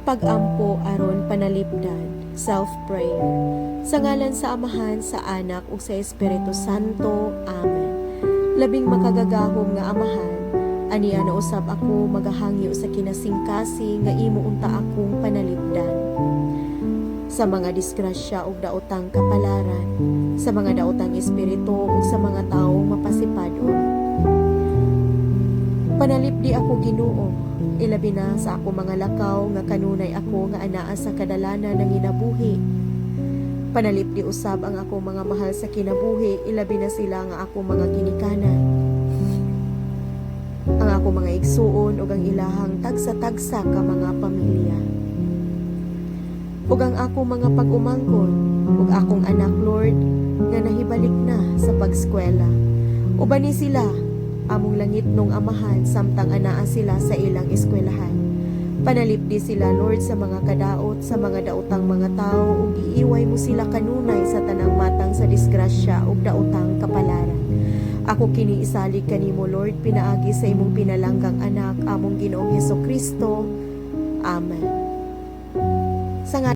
Pag-ampo aron panalipdan, self-prayer. Sa ngalan sa Amahan, sa Anak ug sa Espiritu Santo. Amen. Labing makagagahom nga Amahan, ania na usab ako magahangyo sa kinasingkasing nga imo unta akong panalipdan sa mga disgrasya ug daotang kapalaran, sa mga daotang espiritu ug sa mga tawo mapasipadon. Panalipdi ako, Ginoo, ilabi na sa ako mga lakaw nga kanunay ako nga anaa sa kadalanan ng kinabuhi. Panalipdi usab ang ako mga mahal sa kinabuhi, ilabi na sila nga ako mga ginikanan, ang ako mga igsuon ug ang ilahang tagsa-tagsa ka mga pamilya. Ug ang ako mga pag-umangkon ug akong anak, Lord, nga nahibalik na sa pagskwela. Ubani sila, among langitnong Amahan, samtang anaa sila sa ilang eskwelahan. Panalipdi sila, Lord, sa mga kadaot, sa mga daotang mga tao, ug iiway mo sila kanunay sa tanang matang sa disgrasya ug daotang kapalaran. Ako kini isalig kanimo, Lord, pinaagi sa imong pinalanggang anak, among Ginoong Heso Kristo. Amen.